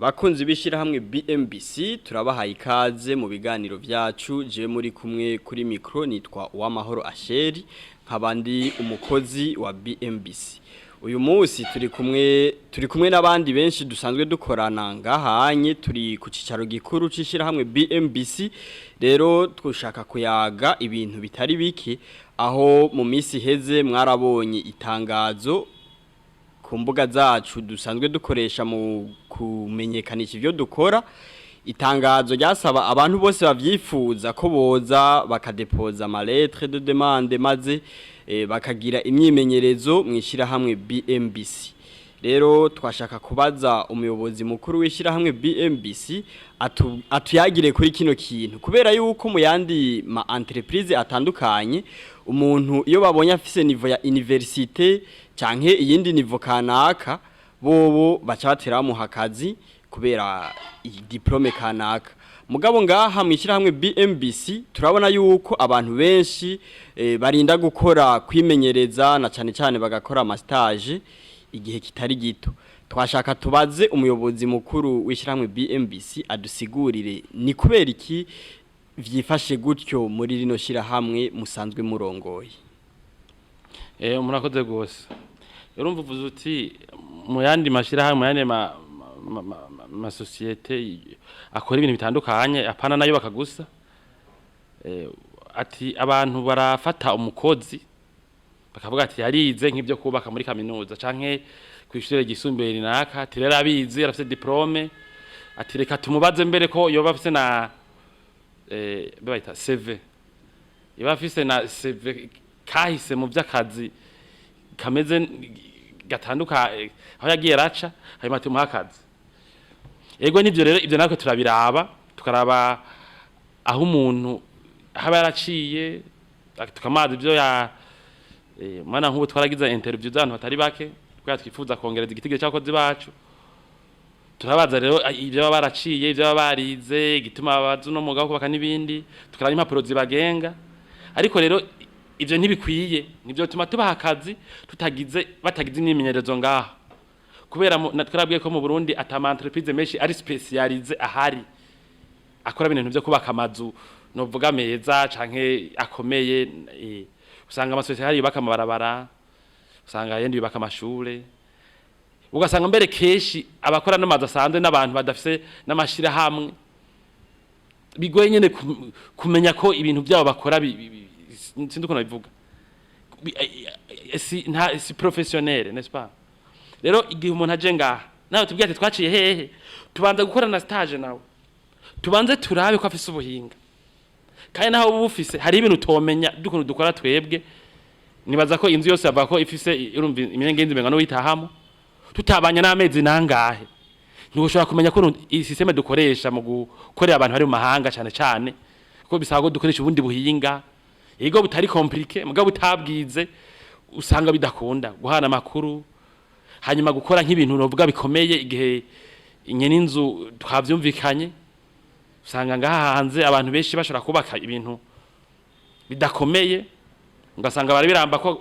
Bakunzi b'ishirahamwe BMBC, turabahaye ikaze mu biganiro vyacu. Je muri kumwe kuri micro nitwa Uwamahoro Asheri, nkaba ndi umukozi wa BMBC. Uyu munsi turi kumwe n'abandi benshi dusanzwe dukorana ngahanye. Turi ku cicaro gikuru c'ishirahamwe BMBC. Rero twushaka kuyaga ibintu bitari bike, aho mu minsi iheze mwarabonye itangazo ku mbuga zacu dusanzwe dukoresha mu kumenyekanisha ivyo dukora, itangazo ryasaba abantu bose bavyifuza ko boza bakadepoza ama lettre de demande, maze bakagira imyimenyerezo mwishirahamwe BMBC. Rero twashaka kubaza umuyobozi mukuru w'ishirahamwe BMBC atuyagire kuri kino kintu, kubera yuko mu yandi ma entreprise atandukanye, umuntu iyo babonye afise niveau ya université canke iyindi niveau kanaka, bobo baca batera bamuha akazi kubera iyi diplôme kanaka. Mugabo ngaha mwishirahamwe BMBC turabona yuko abantu benshi barinda gukora kwimenyereza, na cane cane bagakora ama stage igihe kitari gito. Twashaka tubaze umuyobozi mukuru w'ishirahamwe BMBC adusigurire ni kubera iki vyifashe gutyo muri rino shirahamwe musanzwe murongoye. Murakoze gose. Urumva uvuze uti mu yandi mashirahamwe, mu yandi ma société akora ibintu bitandukanye, apana nayo bakagusa. Ati abantu barafata umukozi bakavuga ati yarize nk'ibyo kubaka muri kaminuza canke kw'ishure ryisumbuye runaka, ati rero abizi, arafise diplôme, ati reka tumubaze mbere ko yoba afise na bayita CV, yoba afise na CV kahise mu vy'akazi kameze gatanduka aho yagiye araca, hanyuma tumuha akazi. Ego, nivyo. Rero ivyo natwe turabiraba, tukaraba aho umuntu haba yaraciye, tukamaza ivyo ya mwana. Nk'ubu twaragize interview z'abantu batari bake kubera twifuza kongereza igitigiri c'abakozi bacu. Turabaza rero ivyo baba baraciye, ivyo baba barize, igituma bazi uno mwuga wo kubaka n'ibindi, tukaraba impapuro zibagenga. Ariko rero ivyo ntibikwiye, nivyo tuma tubaha akazi tutagize batagize imyimenyerezo ngaha, kubera twarabwiye ko mu Burundi ata ma entreprise menshi ari spécialisé ahari akora ibintu vyo kubaka amazu novuga meza canke akomeye. Usanga amasosiyete hari yubaka amabarabara, usanga ayandi yubaka amashure, ugasanga mbere kenshi abakora n'amazu asanzwe n'abantu badafise n'amashirahamwe. Bigoye nyene kumenya ko ibintu byabo bakora sinzi ukuntu babivuga. Si nta si professionnel, n'est-ce pas? Rero igihe umuntu aje ngaha nawe tubwiye ati twaciye hehe, tubanza gukora na stage nawe, tubanze turabe ko afise ubuhinga. Kandi naho uba bufise, hari ibintu utomenya dukuntu dukora twebwe. Nibaza ko inzu yose bavuga ko ifise, urumva, imyenge y'inzu no witahamo tutabanye n'amezi nangahe, ntiushobora kumenya ko iyi système dukoresha mu gukorera abantu bari mu mahanga cyane cyane, kuko bisaba ko dukoresha ubundi buhinga, yego butari compliqué, mugabo butabwize usanga bidakunda guhana amakuru, hanyuma gukora nk'ibintu novuga bikomeye igihe nyene inzu twavyumvikanye. Usanga ngaha hanze abantu benshi bashobora kubaka ibintu bidakomeye, ugasanga barabiramba ko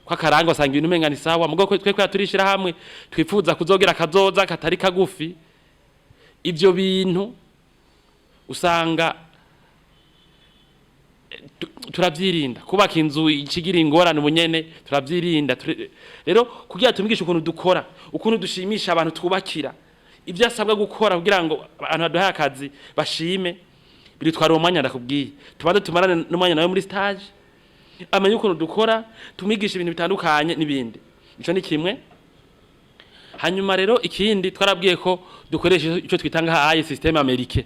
kwakaranga, usanga ibintu umenga ni sawa. Mugabo twe kwa turishira hamwe twifuza kuzogira kazoza katari kagufi, ivyo bintu usanga turavyirinda kubaka inzu ikigira ingorane ubunyene, turavyirinda. Rero kugira tumigishe ukuntu dukora, ukuntu dushimisha abantu twubakira, ibyo asabwa gukora kugira ngo abantu baduhaye akazi bashime, biritwara uwo mwanya ndakubwiye. Tubanze tumarane n'umwanya nawe muri stage, amenye ukuntu dukora, tumwigishe ibintu bitandukanye n'ibindi. Ico ni kimwe. Hanyuma rero ikindi, twarabwiye ko dukoresha icyo twita nka ayi système américain.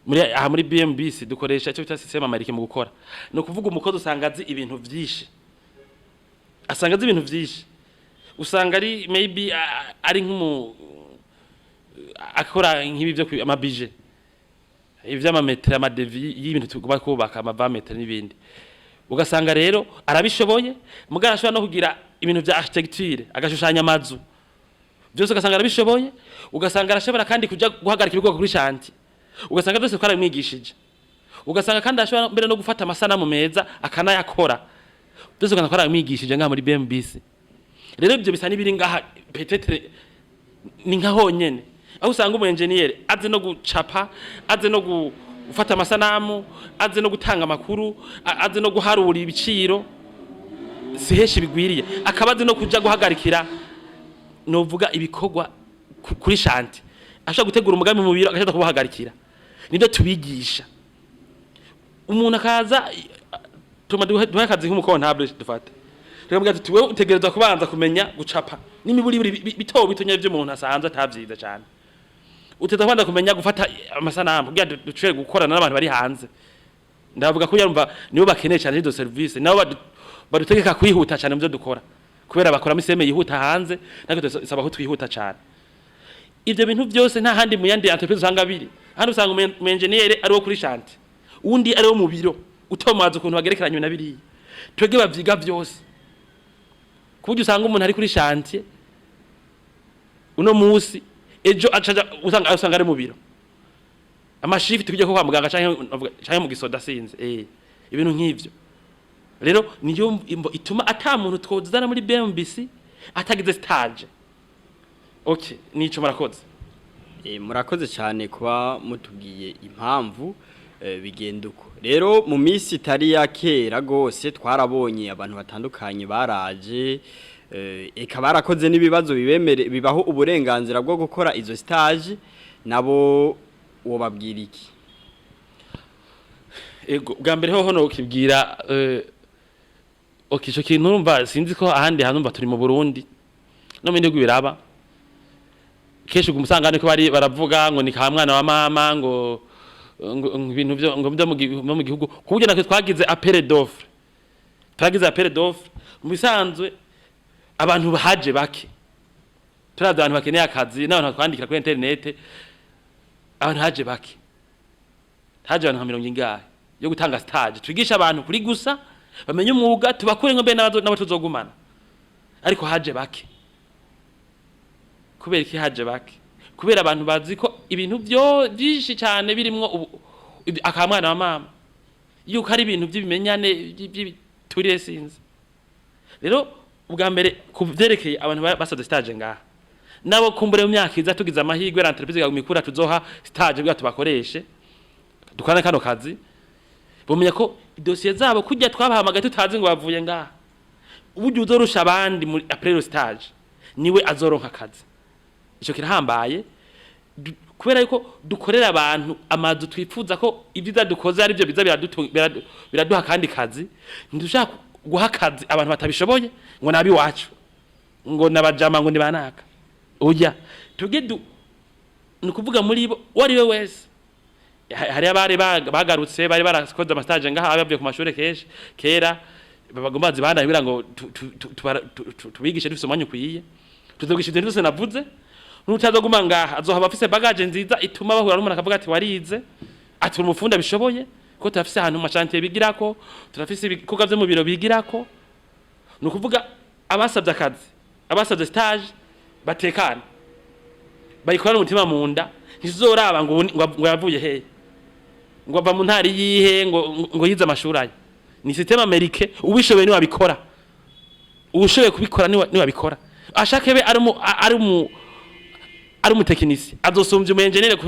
Muri aha muri BMBC dukoresha icyo bita système américain mu gukora. Ni ukuvuga umukozi usanga azi ibintu vyinshi, asanga azi ibintu vyinshi, usanga ari maybe ari nk'umu akora nk'ibi byo amabije, ivy'amametero, ama devis y'ibintu tugomba kubaka, amavametero n'ibindi, ugasanga rero arabishoboye. Mugabo arashobora no kugira ibintu vya architecture, agashushanya amazu byose, ugasanga arabishoboye. Ugasanga arashobora kandi kuja guhagarika ibikorwa kuri chantier, ugasanga byose twarabimwigishije. Ugasanga kandi arashobora mbere no gufata amasanamu meza akanayakora, byose ugasanga twarabimwigishije ngaha muri BMBC. Rero ibyo bisa n'ibiri ngaha peut-être. Ni nka honyene aho usanga umu engineer azi no gucapa, azi no gufata amasanamu, azi no gutanga amakuru, azi no guharura ibiciro. Si henshi bigwiriye. Akaba azi no kuja guhagarikira, novuga, ibikorwa kuri chantier, ashobora gutegura umugambi mu biro, agashaka kubuhagarikira. Nibyo tubigisha. Umuntu akaza, tuma duhe akazi nk'umu comptable, dufate, tukamubwira ati: "Wewe utegerezwa kubanza kumenya gucapa n'imiburiburi bito bito nyene vy'umuntu asanzwe atavyize cane. Utegerezwa kubanza kumenya gufata amasanamu kugira dushobore gukorana n'abantu bari hanze." Ndavuga ko yarumva nibo bakeneye cyane izo service, nabo badutegeka kwihuta cyane mu byo dukora, kubera bakora miseme yihuta hanze, natwe dusaba ko twihuta cyane. Ivyo bintu byose nta handi mu yandi entreprise usanga biri. Handi usanga umu engineer ari wo kuri chantier, uwundi ari wo mu biro, utomaza ukuntu bagerekeranywe na biriya. Twebwe bavyiga vyose, ku buryo usanga umuntu ari kuri chantier uno musi, ejo acaja usanga ari mu biro. Ama shift kujya ko kwa muganga canke mu gisoda, sinzi, ibintu nk'ivyo. Rero niyo imvo ituma ata muntu twozana muri BMBC atagize stage. Okay, nico, murakoze. Murakoze cyane kuba mutubwiye impamvu bigenda uko. Rero mu minsi itari ya kera gose twarabonye abantu batandukanye baraje, eka barakoze n'ibibazo bibemere bibaho uburenganzira bwo gukora izo stage. Nabo wobabwira iki? Ego, bwa mbere hoho no kibwira, okay, ico kintu urumva, sinzi ko ahandi hantu, umva, turi mu Burundi, no mu bindi bihugu biraba kenshi. Uguma usanga niko bari baravuga ngo ni ka mwana wa mama, ngo ibintu byo ngo byo mu gihugu, ku buryo natwe twagize appel d'offre. Twagize appel d'offre, mu bisanzwe abantu bahaje bake. Turavye abantu bakeneye akazi n'abantu batwandikira kuri internet, abantu haje bake. Haje abantu nka mirongo ingahe yo gutanga stage. Twigisha abantu kuri gusa bamenye umwuga, tubakure ngo mbe n'abo tuzogumana, ariko haje bake. Kubera iki haje bake? Kubera abantu bazi ko ibintu byo byinshi cyane birimwo akamwana wa mama, yuko ari ibintu by'ibimenyane, by'ibiturire, sinzi. Rero ubwa mbere, ku vyerekeye abantu basabye stage ngaha, nabo kumbure mu myaka iza, tugize amahirwe, entreprise ikaguma ikura, tuzoha stage kugira tubakoreshe dukorane kano kazi. Bumenya ko dosiye zabo kujya twabahamagaye tutazi ngo bavuye ngaha. Uburyo uzorusha abandi muri après le stage niwe azoronka akazi. Ico kirahambaye. Kubera yuko dukorera abantu amazu, twifuza ko ibyiza dukoze ari byo biza biraduha kandi kazi. Ntidushaka guha akazi abantu batabishoboye, ngo nabi wacu, ngo nabajama, ngo nibanaka. Oya, tuge ni ukuvuga muri bo uwo ari we wese. Hari abari bagarutse, bari barakoze ama stage ngaha, bavuye ku mashure kenshi kera, bagomba bazibandanye kugira ngo tubigishe dufise umwanya ukwiye. Tuzogisha ibintu byose navuze. N'utazoguma ngaha azohaba afise bagage nziza ituma bahura n'umuntu akavuga ati: "Warize," ati: "Umufundi abishoboye," kuko turafise ahantu mu ma chantier bigirako, turafise ibikorwa vyo mu biro bigirako. Ni ukuvuga abasabye akazi, abasabye stage, batekana, bayikorana umutima mu nda. Ntizoraba ngo ngo yavuye hehe, ngo ava mu ntari yihe, ngo yize amashuri aya. Ni système américain. Ubishoboye niwe abikora, uwushoboye kubikora niwe abikora. Ashake be ari umutekinisi, azosumbya umu engineer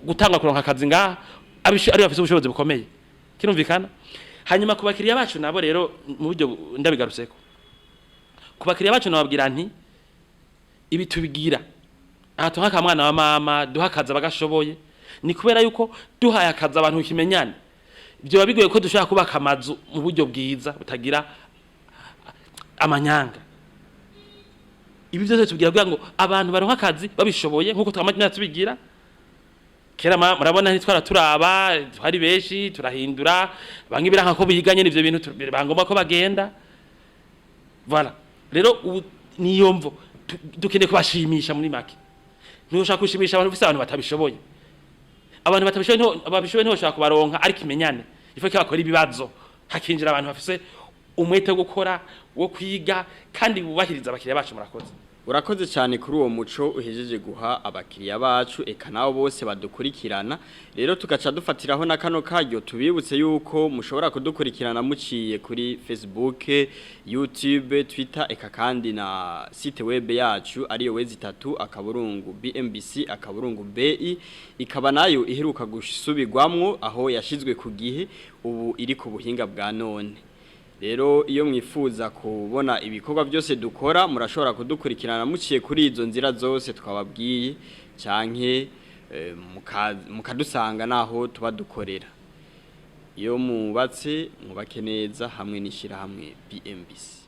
gutanga kuronka akazi ngaha, ari bafise ubushobozi bukomeye. Kirumvikana. Hanyuma ku bakiriya bacu nabo rero, mu buryo ndabigarutseko, ku bakiriya bacu nababwira nti ibi tubigira aha, tuha akamwana wa mama, duha akazi abagashoboye, ni kubera yuko duhaye akazi abantu kimenyane, byoba bigoye ko dushobora kubaka amazu mu buryo bwiza butagira amanyanga. Ibi byose tubwira kugira ngo abantu baronke akazi babishoboye, nkuko twama tubigira kera. Murabona ntitwara turaba twari benshi, turahindura bamwe biranka ko biganye n'ivyo bintu, bangomba ko bagenda. Voilà, rero ubu niyo mvo dukeneye kubashimisha. Muri make, ntushaka gushimisha abantu ufise abantu batabishoboye. Abantu batabishoboye babishoboye ntiboshobora kubaronka, ariko imenyane ifo ko bakora ibibazo, hakinjira abantu bafise umwete wo gukora, wo kwiga, kandi bubahiriza abakiriya bacu. Murakoze. Urakoze cyane kuri uwo muco uhejeje guha abakiriya bacu eka nabo bose badukurikirana. Rero tugaca dufatiraho na kano karyo tubibutse yuko mushobora kudukurikirana muciye kuri Facebook, YouTube, Twitter eka kandi na site web yacu ariyo wezi tatu akaburungu BMBC akaburungu BI, ikaba nayo iheruka gusubirwamwo aho yashizwe ku gihe ubu iri ku buhinga bwa none. Rero iyo mwifuza kubona ibikorwa byose dukora murashobora kudukurikirana muciye kuri izo nzira zose twababwiye canke mukadusanga naho tuba dukorera. Iyo mubatse mwubake neza hamwe n'ishirahamwe BMBC.